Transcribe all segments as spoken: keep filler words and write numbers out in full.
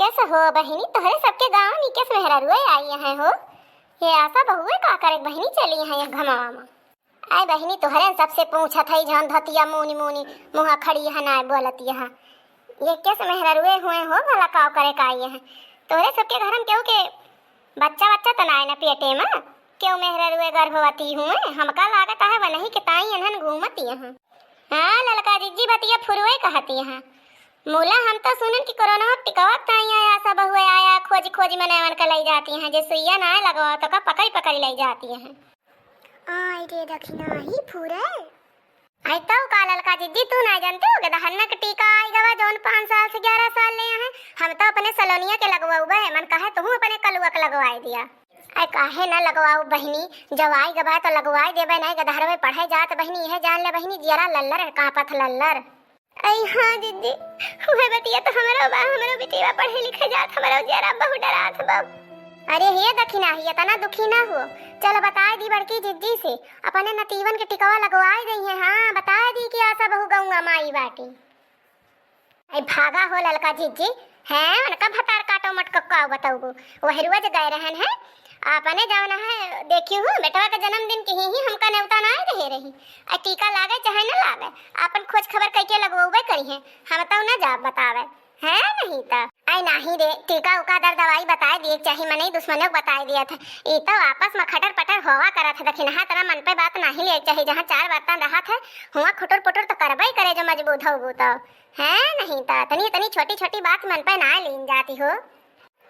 कैसे हो बहिनी, तोहरे सबके गाँव में कैसे मेहरारुए आई हैं हो? ये आशा बहुए का करे बहिनी चली हैं ये घमवा में? आय बहिनी, तोहरे सबसे पूछत है, जौन धतिया मुनी मुनी मुँह खड़ी है, नाय बोलत यहाँ। ये कैसे मेहरारुए हुए हो भला, काव करे का आई हैं? तोहरे सबके घर में केहू के बच्चा बच्चा तो नाय ना पेटे में? केहू मेहरारुए गर्भवती हुए? हमका लागत है वनही के ताई इन्हन घूमत यहाँ। हाँ ललका जिज्जी, बतिया फुरुए कहती हैं। मुला हम तो सुनन कि कोरोना टिकवा ताई आया, सब हुए आया, खोज खोज मनैवन के लई जाती हैं, जे सुइया नाय लगवा तो का पकड़ी पकड़ी लई जाती हैं। आय रे दखिना ही फुरे। आई तो का ललका जिज्जी, तू ना जानते हो कि दहन्ना के टीका आई गवा, जौन पाँच साल से ग्यारह साल ले हैं। हम तो अपने सलोनिया के लगवाउबे, मन कहे तुहू अपने कलुआ के लगवाए दिया। आई काहे ना लगवाऊ बहिनी, जब आई गवा तो लगवाए देबे, नहीं गदहरवे पढ़े जात बहिनी, यह जान ले बहिनी, जियरा लल्लर कांपत लल्लर। आई हाँ जिज्जी, वह बतिया तो हमरो बा, हमरो बिटिया पढ़े लिखे जात, हमरो जियरा बहुत डरात बा। अरे हे दखिना ही, इतना दुखी ना हो, चल बताए दी बड़की जिज्जी से, अपने नतीवन के टिकवा लगवाए दई है। हाँ, बताए दी कि आशा बहु गौआ माई बाटी। आई भागा हो ललका जिज्जी, हैं, उनका भतार काटो मटको का बताऊबो। वह रोज गए रहन है, अपने जौन है, देखी हूँ, बेटवा के जन्मदिन के ही, ही हमका नेवता ना आए रहे रही। आई टीका लागे चाहे न लागे, अपन खोज खबर कइके लगवउबे करी है, हम तो न जाब बतावे। है नहीं त। आई नाही रे, टीका उका दर दवाई बताए दिए के चाही, मनई दुश्मनों के बताए दिया था। ई तो आपस में खटर पटर होवा करत है, दखिनहा तना मन पे बात नाही ले के चाही, जहाँ चार बर्तन रहत है, हुआ खुटुर पुटुर तो करबे करे जो मजबूत होबू तो। है नहीं त, तनी तनी छोटी छोटी बात मन पे ना लीन जाती हो।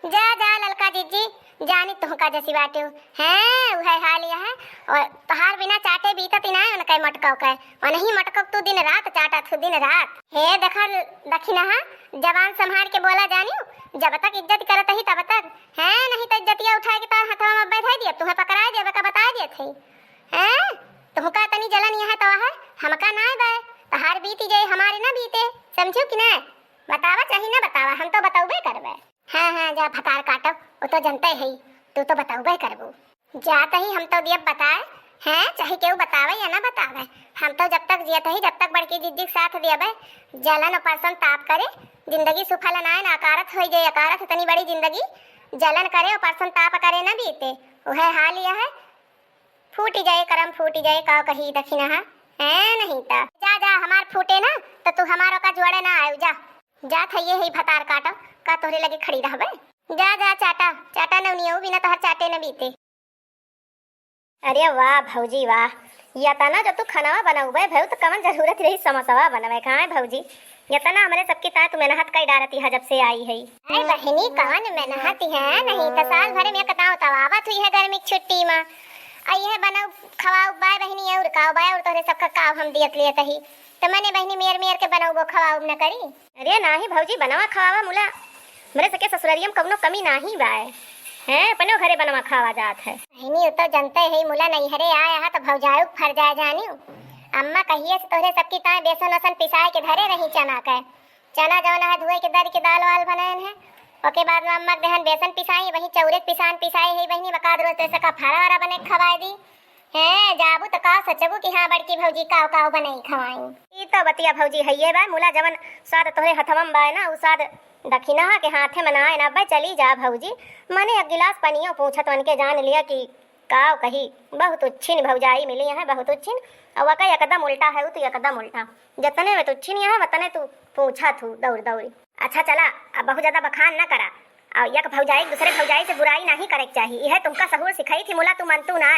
जा जा ललका जिज्जी, जानी तुहका जसी बाटू। हैं, उहे हाल यह है। और तोहार बिना चाटे बीतत ही ना उनके मटकव के। उनही मटकव तू दिन रात चाटत हू, दिन रात। हे देखा दखिनहा, जबान संभार के बोला जानियो, जब तक इज्जत करत ही तब तक। हैं, नहीं तो इज्जतिया उठाए के तार हथवा में बैठाई दिया, तुहे पकड़ाए देबे का बताए दिया थे। हैं, तुहका तनी जलन यह तो है, हमका ना बे, तोहार बीती जाए हमारे ना बीते, समझू कि ना? बतावा चाही ना बतावा, हम तो बतौबे करबे। हाँ, हाँ, जा भतार काटो, वो तो जनते है, तू तो बतौबे करबू। जात ही हम तो दियब बताए, हैं, चाहे केहू बतावे या ना बतावे, हम तो जब तक जियत ही, जब तक बड़की जिज्जी के साथ दियबे, जलन ओपरसन ताप करे, जिंदगी सुफल नाय ना, अकारथ होई जाए, अकारथ इतनी बड़ी जिंदगी, जलन करे, ओपरसन ताप करे ना बीते, उहे हाल यह है, फूटी जाए करम, फूटी जाए, का कही दखिनहा, हैं, नहीं त। जा, जा, हमार फूटे ना, तो तू हमारो का जोड़े ना आयु, जा। जात है ये है भतार काटो, का तोहरे लगे खड़ी रहबे? जा, जा, चाटा, चाटा नौनियो, बिना तोहर चाटे न बीते। अरे वाह भौजी वाह, यतना जब तू खानावा बनउबे भौ, तो कवन जरूरत रही समोसवा बनवे का, हैं भौजी? यतना हमरे सबकी ताय तू मेहनत कई डारती है जब से आई है। अरे बहिनी, कवन मेहनत है, नहीं तो साल भर में एक दाव तवावत हुई है गर्मी की छुट्टी में। आ यह बनउ खवाउ बाय बहिनी, और काव बाय, और तोहरे सबका काव हम दियत लियत ही। तो मने बहिनी मेर मेर के बनउबो खवाउब न करी। अरे नाही भौजी, बनवा खवावा मुला, हमरे सके ससुररियम कवनो कमी नाही बाय। हैं, अपने घरे बनवा खावा जात है। बहिनी, उ तो जनते है मुला, नैहरे आया है तो भौजायु के फर जाए जानियो। अम्मा कहिए से तोहरे सबकी ताय बेसन वसन पिसाए के धरे रही चना के। चना जौन है धोए के दर के दाल वाल बनाएन है। ओके बाद में अम्मा के देहन बेसन पिसाई, वही चौरे के पिसान पिसाई है बहिनी, बकाद रोज तो सका फरा वरा बने के खवाए दी। हैं, जाबू त का सोचबू कि हाँ, बड़की भौजी काव काव बनई खवाई। ई तो बतिया भौजी हइये बा, मुला जवन स्वाद तोहरे हथवा में बाय ना, उ स्वाद दखिनहा के हाथे में नाय ना बा। चली जा भौजी, मने एक गिलास पनियो पूछत उनके जान लिया कि काव कही, बहुत उच्छिन भौजाई मिली है, बहुत उच्छिन। और वका एकदम उल्टा है, उ तो एकदम उल्टा। जतने में तू उच्छिन है, वतने तू पूछत हू दौड़ दौड़ी। अच्छा चला, अब बहुत ज्यादा बखान न करा। और यक भौजाई दूसरे भौजाई से बुराई नाही करे के चाही। यह तुमका सहूर सिखाई थी मुला, तू मनतू ना।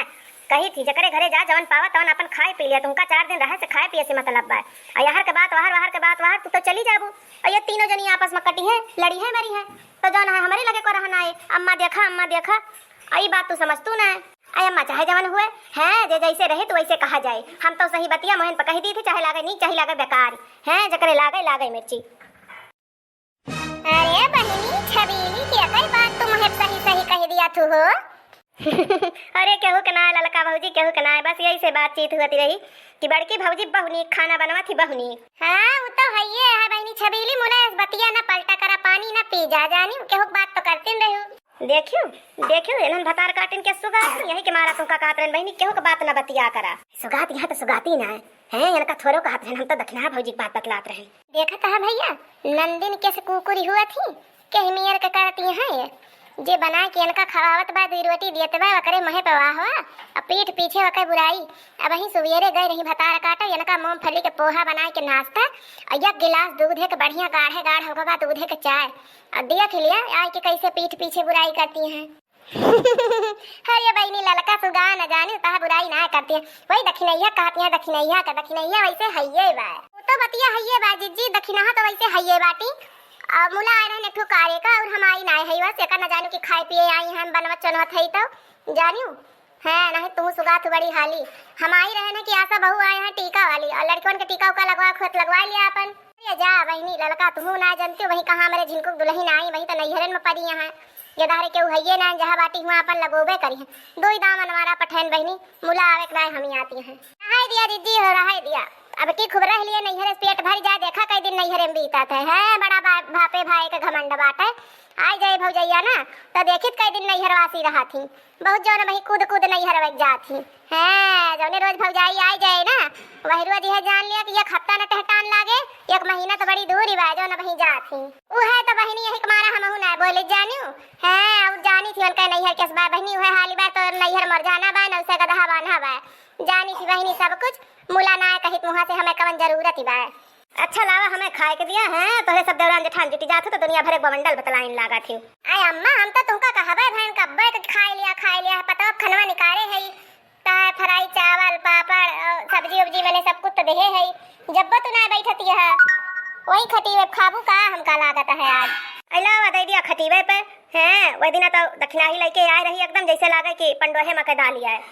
कही थी, जकरे घरे जा, जवन पावा तवन अपन खाए पी लिया, तुमका चार दिन रहे से खाए पिए से मतलब बा। और यहर के बात वहर, वहर के बात वहर, तू तो चली जाबू। और ये तीनों जनी आपस में कटी है, लड़ी है, मरी है, तो जौन है हमरे लगे को रहना है, अम्मा देखा, अम्मा देखा। और ई बात तू समझतू ना। अरे अम्मा, चाहे जवन हुए, हैं, जे जैसे रहे तो वैसे कहा जाए। हम तो सही बतिया मोहन पर कह दी थी, चाहे लागे नीक, चाहे लागे बेकार, हैं, जकरे लागे, लागे मिर्ची। अरे बहिनी छबीली, के कई बात तुम है सही सही कह दिया तू हो। अरे केहू के ना ललका भौजी, केहू के ना, बस यही से बातचीत हुआ रही कि बड़की भौजी बहु नीक खाना बनवा थी, बहु नीक। हाँ, वो तो है ये है बहिनी छबीली, मुला इस बतिया ना पलटा करा, पानी ना पी जा, जानी केहू के बात तो करते न रहू। देखियो, देखियो, इन्हन भतार काटिन के सुगात, यही के मारा तुमका कहत रहन बहिनी, केहू के बात ना बतिया करा। सुगात यहाँ तो सुगाती ना है, हैं, इनका थोरो कहत रहन, हम तो दखिनहा भौजी के बात बतलात रहे। देखत है भैया, नंदिन के से कुकुरी हुआ थी, केहमियर के करती हैं ये। जे बनाए के इनका खवावत बा, दुई रोटी देत बा, ओकरे मुँहे पे वाह वाह, आ पीठ पीछे ओकर बुराई। अबहीं सुबेरे गए रही भतार काटे, इनका मूंगफली के पोहा बनाए के नाश्ता, आ एक गिलास दूधे के बढ़िया गाढ़े गाढ़ होगा बा दूधे के चाय। आ देख लिया आए के कैसे पीठ पीछे बुराई करती हैं। अरे बहिनी, ललका सुगा न जानी तहा बुराई ना करती है। वही दखिनैया कहती है, दखिनैया का दखिनैया वैसे हइये बा। वो तो बतिया हइये बा जिज्जी, दखिनहा तो वैसे हइये बाटी। अब मुला आए रहन एक ठो कारे का, और हम आई ना है बस, एका न जानी कि खाए पिए आई हैं, बनवत चनवत है तो जानियो। हैं, नहीं तू सुगा तू बड़ी हाली। हम आई रहे ना कि आशा बहू आए हैं टीका वाली, और लड़कियों के टीका उका लगवा, खुद लगवा लिया अपन। अरे जा बहिनी, ललका तुहू ना जनती, वही कहाँ हमरे झिनकुक दुलहिन आई, वही तो नैहरन में पड़ी यहाँ। ये दहरे केहू हइये ना, जहाँ बाटी हुआ अपन लगोबे करी है। दो ही दाम अनवारा पठैन बहिनी, मुला आवे के नाय हम आती हैं। रहाई दिया जिज्जी हो, रहाई दिया। अब की खूब रह लिए नैहरे से पेट भर जा, देखा कई दिन नैहरे में बीता थे। है बड़ा बा-, भापे भाई के घमंड बाटे। आई जाए भौजैया ना, तो देखित कई दिन नैहरवासी रहा थी। बहुत जौन वही कूद कूद नैहर वही जात ही। हैं, जौने रोज भौजाई आई जाए ना, वही रोज यह जान लिया कि एक हफ्ता न टहटान लागे, एक महीना तो बड़ी दूरी बा, जौन वही जात ही। उहे तो बहिनी यही के मारा हमहू ना बोले जानियो। हैं, अब जानी थी उनका नैहर केस बा बहिनी, उहे हाली बा तो नैहर मर जाना बा, न उसे गदहा बान्हा बा। जानी थी बहिनी सब कुछ, मुला ना कहित मुहा से हमें कवन जरूरत ही बा। अच्छा लावा, हमें खाए के दिया है, तोहरे सब देवरान जेठान जुटी जात हो तो दुनिया भर एक बमंडल बतलाइन लागत ही। आय अम्मा, हम तो तुमका कहबे भैन कब्बे के खाए लिया, खाए लिया है, पता खनवा निकाले है, ताय फ्राई चावल, पापड़, अ, सब्जी उब्जी मने सब कुछ तो देहे है, जब्बो तू ना बैठती है, वही खटीवे खाबू का, हमका लागत है आज। अलावा दे दिया खटीवे पे, हैं, वही दिना तो दखिनाही लेके आए रही, एकदम जैसे लागे कि पंडोहे में के डाली आए।